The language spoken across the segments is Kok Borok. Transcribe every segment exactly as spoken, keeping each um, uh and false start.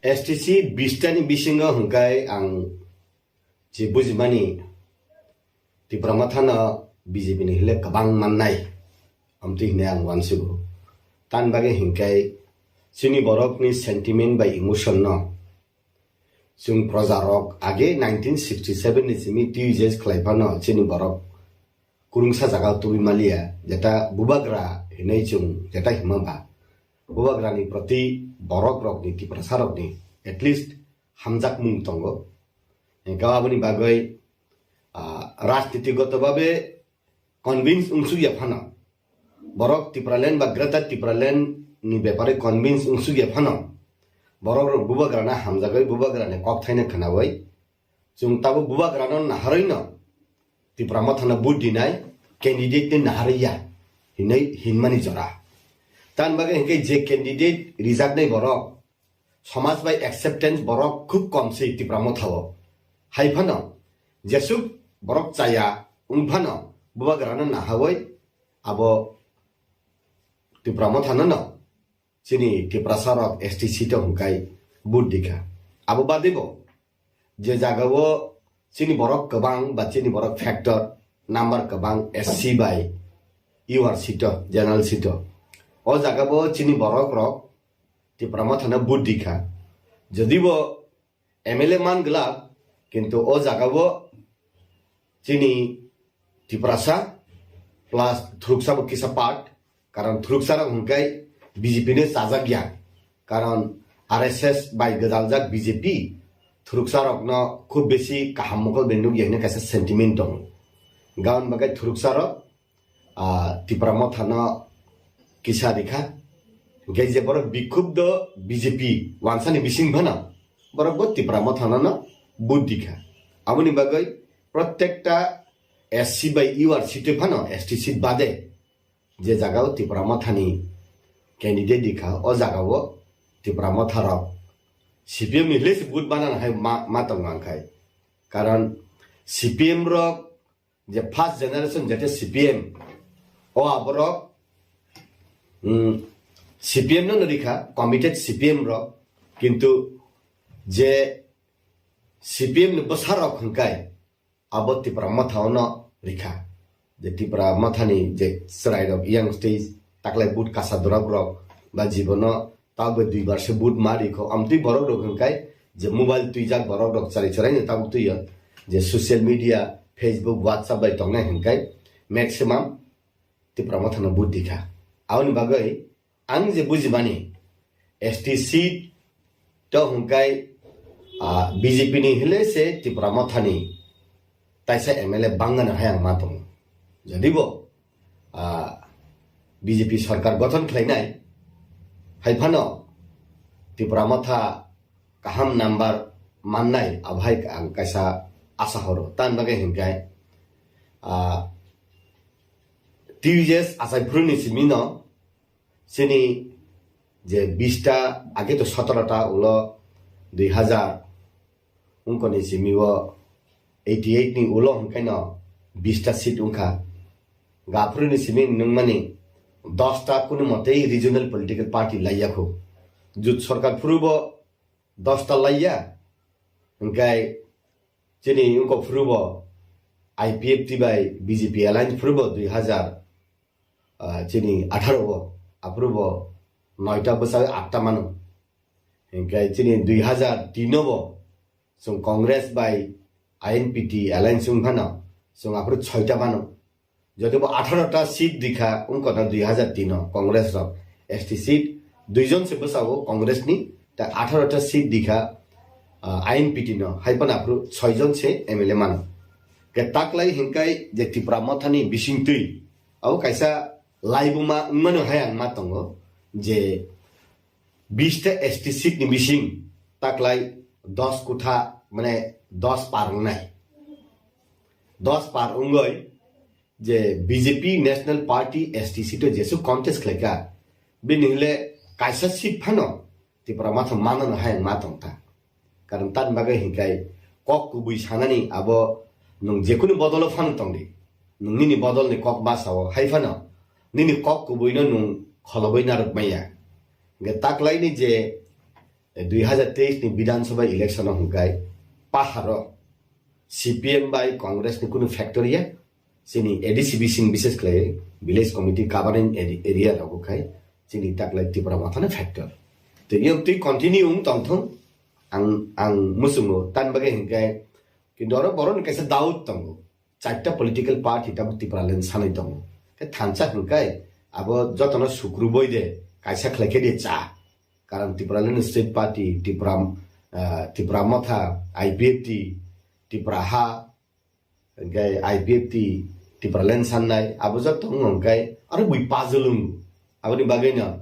S T C bistani bisingo hwnkhe ang je bujimani Tipra Mothano B J P ni hile kwbang mannai, amtwi hwnwi ang uansugo. Tan bagwi hwnkhe chini borokni sentiment bai emotion no chwng projarok age nineteen sixty seven ni simi T U J S khlai phano chini borok kwrwngsa jaga tubui maliya, jeta bubagra hinwi chwng jeta hima ba, bubagrani proti borok rokni, Tiprasa rokni at least hamjakmung tongo. Hingke aboni bagwi, ah, rajniti goto babe convince wngsukya phano, borok Tipraland ba Greater Tipraland ni bepare convince wngsukya phano, borok rok bubagrana hamjagwi bubagrani kok thaino khwnawi, chwng tabuk bubagrano naharwi no Tipra Mothano vote dinai candidate ni naharwi ya hinwi hinmani jora. Tan bagwi hingke je candidate rijaknai borok somaj bai acceptance borok khub kom se Tipra Mothao. Hai phano jesuk borok chaya wng phano bubagrano naharwi abo Tipra Mothano no chini Tiprasa rok S T C to hwnkhe vote dikha. Abo bade bo je jagao chini borok kwbang ba chini borok factor number kwbang S C bai U R seat o, general seat o. O jagao chini borok rok Tipra Mothano vote dikha. Jodi bo M L A man glak, kintu o jagao chini Tiprasa plus Thuruksa bo kisa part, karon Thuruksa rok hwnkhe B J P no chajak ya, karon R S S bai gwdaljak B J P Thuruksa rokno khub besi kaham mokol bai nukya hinwi kaisa sentiment tongo. Gaon bagwi Thuruksa rok ah, Tipra Mothano kisa rikha. Hingke je borok bikhub do B J P wansani bising phano, borok bo Tipra Mothano no vote dikha. Aboni bagwi protekta S C bai U R seat phano, S T seat bade je jagao Tipra Mothani candidate dikha, o jagao Tipra Motha rok C P M ni hile se vote banana hai ma, ma tongo ang khai. Karon C P M rok je first generation jete C P M, o aborok, mm, C P M no rikha, committed C P M rok, kintu je C P M ni bwsarok hwnkhe abo Tipra Motha ono rikha. Je Tipra Mothani je chwrairok young stage taklai but kasa dorok rok ba jibono tabuk dui bar se but ma rikho. Amtwi borok rok hwnkhe je mobile twijak borok rok chari charaino tabuk twiyo. Je social media, Facebook, WhatsApp bai tongnai hwnkhe maximum Tipra Mothano but dikha. Aboni bagwi ang je bujimani S T seat to hwnkhe, ah, B J P ni hile se Tipra Mothani taisa M L A bangano hai ang ma tongo. Jodi bo, ah, B J P sarkar gothon khlainai, hai phano Tipra Motha kaham number mannai, abo hai ang kaisa asa horo. Tan bagwi hwnkhe, ah, T U J S achai phuruni simi no chini je bista age to sotoro ta ulo dui hazar ungkoni simi o eighty eight ni ulo hwnkhe no bista seat wngkha. Gaphuru ni simi nungmani dosta kunu motei regional political party laiyakhu. Jut sarkar phuru bo dosta laiya. Hwnkhe chini wngkok phuru bo I P F T bai B J P alliance phuru bo dui hazar, ah, chini atharo o, aphuru bo noita bwsa atta mano. Hwnkhe chini dui hazar tin o bo chwng Congress bai I N P T alliance wng phano chwng aphuru soita mano. Jodi bo atharo ta seat rikha wngkha na dui hazar tin o Congress rok S T seat, duijon se bwsao Congress ni, ta atharo ta seat rikha, ah, I N P T no, hai phano aphuru soijon se M L A mano. Ke taklai hwnkhe je Tipra Mothani bisingtwi abo kaisa laibuma wngmano hai ang ma tongo je bista S T seat ni bising taklai dos kutha, mane dos par wngnai. Dos par wngoi je B J P National Party S T seat o jesu contest khlaikha, bini hile kaisa seat phano Tipra Motha manano hai ma tongkha. Karon tan bagwi hinkai kok kubui sanani abo nwng jekunu bodolo phano tongdi. Nwng nini bodolni kok basao hai phano nini kok kubuino nwng kholobwi narwk manya. Hingke taklaini je dui hazar teis ni Bidhan Sabha election o hwnkhe paharo C P M bai Congress ni kunu factor ya, chini A D C B sing bises khlai village committee governing area rogo khai chini taklai Tipra Motha ni factor. Tei yong twi continue wng tongthung ang ang musungo tan bagwi hwnkhe kintu oro boroni kaisa doubt tongo. Charta political party tabuk Tipraland sanwi tongo. Khe thansa hwnkhe abo jotono sukruboi de kaisa khlai khe de cha. Karon Tipraland State Party, Tipra, ah, Tipra Motha, I P F T, Tipra Ha, hwnkhe I P F T, Tipraland sannai, abo joto wng hwnkhe aro bui puzzle wng. Aboni bagwino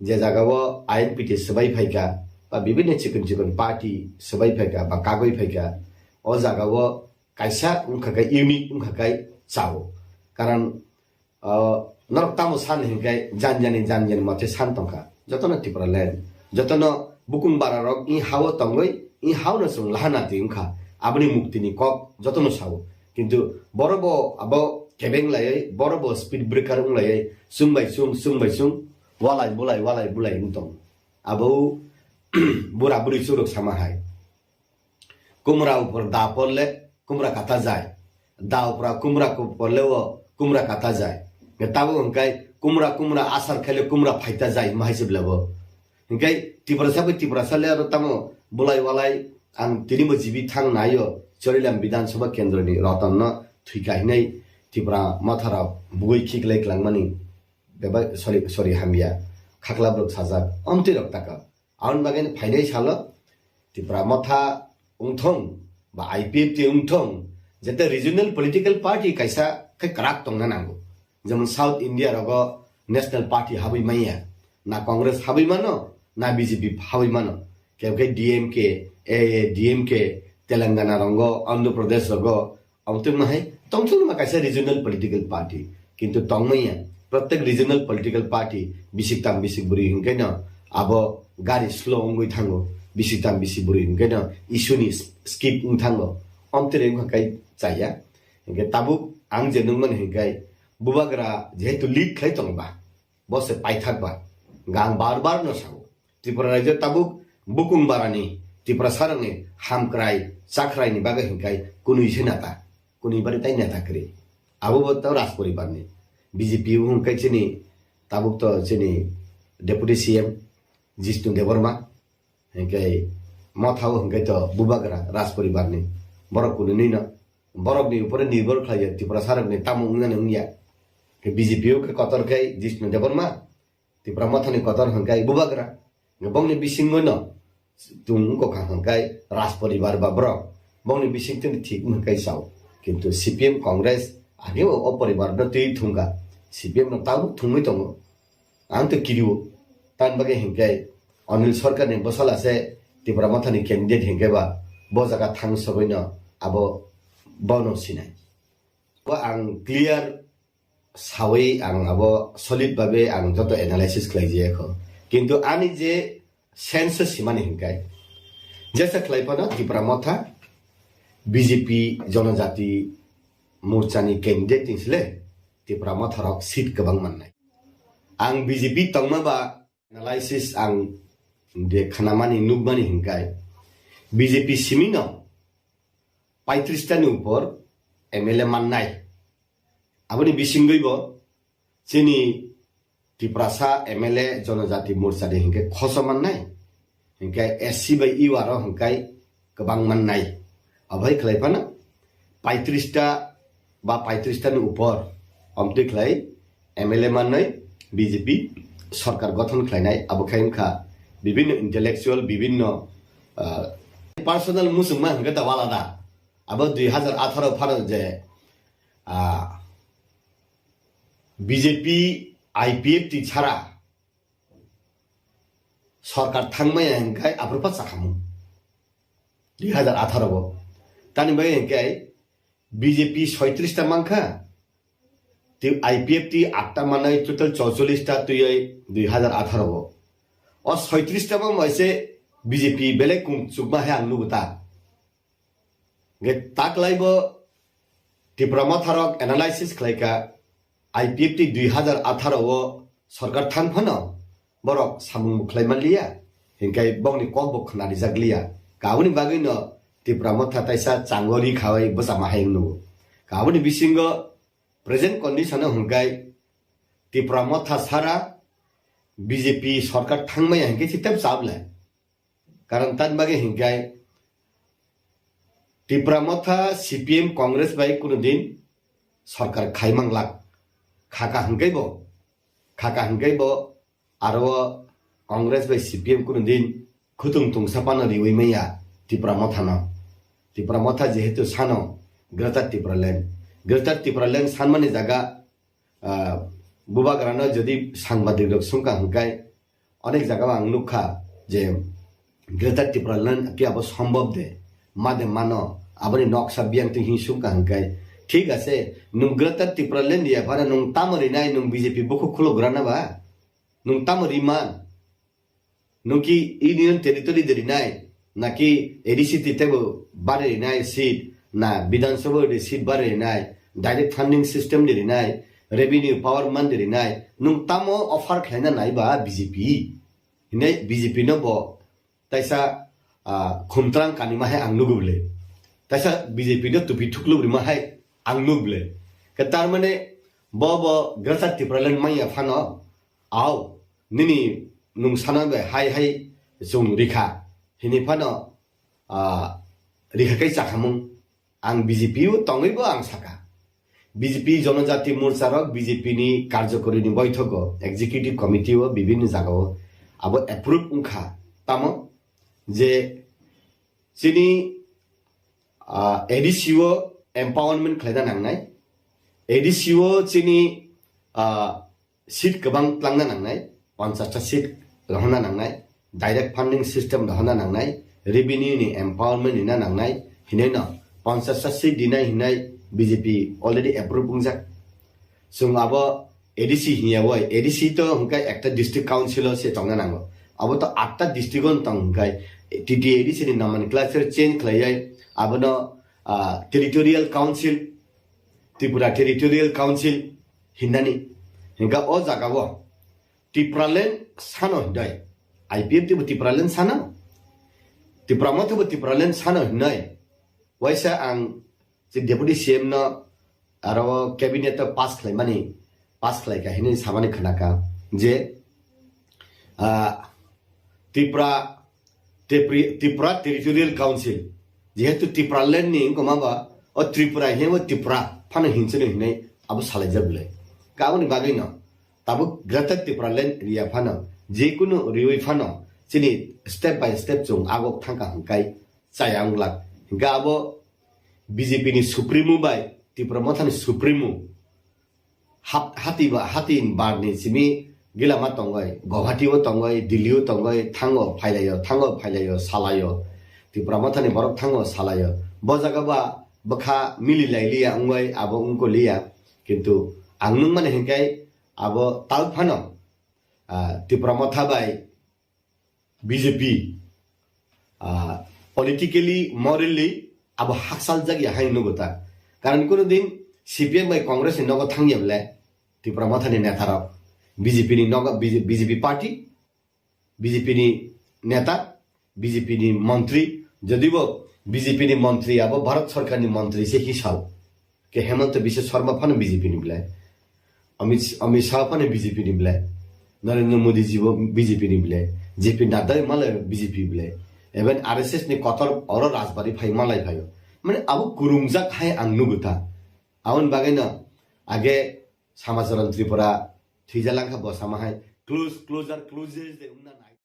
je jagao I N P T swbai phaikha, ba bibinno chikon chikon party swbai phaikha, ba kagoi phaikha, o jagao kaisa wngkha khe unique wngkha khe chao. Karon, ah, norok tamo san hinkhe janjani janjani mote san tongkha. Jotono Tipraland, jotono bukung bara rok i hao tongwi i hao no chwng lahana twi wngkha. Aboni mukti ni kok jotono sao. Kintu boro bo abo kebeng laiwi, boro bo speed breaker wng laiwi, chwng bai chwng, chwng bai chwng, walai bulai, walai bulai wng tong. Abo bura buri chwng rok sama hai. Kumra upor da porle kumra kata jai. Da upra kumra ku porle o kumra kata jai. Nge tabo hwnkhe kumra kumra asar khaile kumra phaita jai hwnma hai se bwlabo. Hwnkhe Tiprasa bai Tiprasa le aro tamo bulai walai ang tini bo jibi thang naio Chorilam Bidhan Sabha Kendro ni Roton no thwika hinai Tipra Motha rok bugui khiklai klangmani beba sorry sorry hamya khakla brok sajak omtwi rok taka. Aboni bagwi phainai salo Tipra Motha wngthong ba I P F T wngthong, jete regional political party kaisa khe kwrak tongna nango. Jemon South India rogo National Party habwi manya, na Congress habwi mano, na B J P habwi mano. Khe khe D M K, A A D M K, Telangana rogo, Andhra Pradesh rogo, Abotwma hai tongthokma kaisa regional political party. Kintu tongmaya, protek regional political party bisik tam bisik bwrwi hwnkhe no abo gari slow wngwi thango, bisik tam bisik bwrwi hwnkhe no issue ni skip wng thango. Omtwrwi wngkha kai chaya. Hwnkhe tabuk ang je nungmani hwnkhe bubagra jehetu lead khlai tongba, bo se paithak ba. Hwnkhe ang bar bar no sao. Tripura rajyo tabuk bukung barani Tiprasarokni hamkrai chakhraini bagwi hwnkhe kunui se neta, kunui bari tai neta kwrwi. Abo bo to Rajporibarni. B J P hwnkhe chini tabuk to chini Deputy C M Jishnu Debbarma, hwnkhe Motha o hwnkhe to bubagra Rajporibarni. Borok kunui no, borokni upore nirbhor khlaiya Tiprasarokni tamo wngnani wngya. Khe B J P o khe kotor khe Jishnu Debbarma, Tipra Mothani kotor hwnkhe bubagra. Bongni bisingono tung wngkha hwnkhe Rajporibar ba borok. Bongni bisingtwi thik hwnkhe sao. Kintu C P M Congress age o, o poribar no twi thungkha. C P M no tabuk thungwi tongo. Ang to kirio. Tan bagwi hwnkhe Anil Sarkarni bwsala se Tipra Mothani candidate hwnkhe ba bo jaga thang sogwino abo bono sinai. Bo ang clear sawi ang abo solid babe ang joto analysis khlai jaya kho. Kintu ani je sense o simani hwnkhe jesa khlai phano Tipra Motha B J P Jonojati Morchani candidate ni sle Tipra Motha rok seat kwbang mannai. Ang B J P tongma ba analysis ang de khanamani nukmani hwnkhe B J P simino paitris ta ni upor M L A mannai. Aboni bisingwi bo chini Tiprasa M L A Jonojati Morcha ni hwnkhe khoso mannai, hwnkhe S C bai U R o hwnkhe kwbang mannai. Abohai khlai phano paitris ta ba paitris ta ni upor omtwi khlai M L A mannai B J P sorkar gothon khlainai. Abo khai wngkha bibinno intellectual, bibinno, ah, personal muchungma hwnkhe ta walada. Abo dui hazar atharo phano je, ah, B J P I P F T chara sorkar thangmaya hwnkhe aphuru pa chakhamu dui hazar atharo bo. Tani bai hwnkhe B J P soitris ta mankha, tei I P F T atta manai total chorchollis ta twiwi dui hazar atharo bo. O soitris ta bo maise B J P belai kung chukma hai ang nugo ta. Hwnkhe taklai bo Tipra Motha rok analysis khlaikha, I P F T dui hazar atharo o sorkar thang phano borok samung bo khlai manliya. Hinkhe bokni kok bo khna rijak liya. Kaboni bagwi no Tipra Motha taisa chango ri khawai bwsa ma hai wng nugo. Kaboni bisingo present condition o hwnkhai Tipra Motha sara B J P sorkar thangmaya hinkhe chitep chap le. Karon tan bagwi hinkhe Tipra Motha C P M Congress bai kuno din sorkar khai manglak. Khaka hinkhe bo, khaka hinkhe bo aro Congress bai C P M kuno din khutung tungsa pano riwi maya Tipra Motha no. Tipra Motha jehetu sano Greater Tipraland. Greater Tipraland sanmani jaga Ah, bubagrano jodi sangbadik rok sungkha hwnkhe, onek jaga o ang nukha je Greater Tipraland phiya bo sombhob de, ma de mano, aboni noksa biyang twi hwnwi sungkha hwnkhe, thik ase, nwng Greater Tipraland ya phano nwng tamo rinai, nwng B J P bukhuk khuluk rana ba? Nwng tamo riman? Nwng ki Union Territory de rinai, naki A D C ti tebo bare rinai seat, na Bidhan Sabha de seat bare rinai, direct funding system de rinai, revenue power man de rinai, nwng tamo offer khlaina nai ba B J P? Hinai B J P no bo taisa, ah, khumtrang kanima hai ang nugu bwle. Taisa B J P no tupi thuklub rima hai ang nuk bwle. Ke tar mane bo bo Greater Tipraland manya phano, au, nini nwng sana bai hai hai chwng rikha. Hini phano, ah, rikha kai chakhamung. Ang B J P o tongwi bo ang saka. B J P Jonojati Morcha rok B J P ni karjokori ni boithogo, executive committee o, bibinno jaga o abo approve wngkha. Tamo je chini, ah, A D C o empowerment khlaina nangnai, A D C o chini, ah, seat kwbang tlangna nangnai, ponchash ta seat rohorna nangnai, direct funding system rohorna nangnai, revenue ni empowerment rina nangnai, hinai no ponchash ta seat dinai hinai B J P already approve wngjak. Chwng abo A D C hinya oi, A D C to hwnkhe ekta district council o se tongna nango. Abo to atta district o tong hwnkhe T T A D C ni nomenclature change khlaiwi abono, ah, territorial council, Tripura Territorial Council hinnani. Hingkha o jaga o Tipraland sano hinai. I P F T bo Tipraland sano. Tipra Motha bo Tipraland sano hinai. Waisa ang je Deputy C M no aro cabinet o pass khlaimani, pass khlaikha hinwi samani khnakha je, ah, Tipra, Tipri-, Tipra Territorial Council, jehetu Tipraland ni wngkha ma ba, o Tripura hiya o Tipra phano hinchino hinwi abo salaijak bwle. Aboni bagwi no tabuk Greater Tipraland area phano, jekunu riwi phano chini step by step chwng agok thangkha hwnkhe chaya wngwlak. Hwnkhe abo B J P ni Supremo bai Tipra Motha ni Supremo hap-, hati ba, hati bar ni simi gila ma tongoi, Guwahati o tongoi, Delhi o tongoi, thango phailaio, thango phailaio, salaio. Tipra Motha ni borok thango salaio. Bo jaga ba bwkha mili lai liya wngoi, abo wngko liya. Kintu ang nung mani hinkai abo tal phano, ah, Tipra Motha bai B J P, ah, politically, morally abo haksaljak ya hai nugo ta. Karon kuno din C P M bai Congress ni nogo thangya bwle Tipra Motha ni neta rok, B J P ni nogo, B J P, B J P party, B J P ni neta, B J P ni montri, jodi bo B J P ni montri abo Bharat Sarkar ni montri se hisal. Ke Hemanta Biswa Sarma phano B J P ni bwle. Amit, Amit Shah phano B J P ni bwle. Narendra Modi ji bo B J P ni bwle. J P Nadda malai B J P bwle. Even R S S ni kotor oro Rajbari phai malai phaio. Mane abo kurungjak hai ang nugo ta. Aboni bagwi no age Samacharan Tripura thwijalangkha bo sama hai close, closer, closest de wngna nai.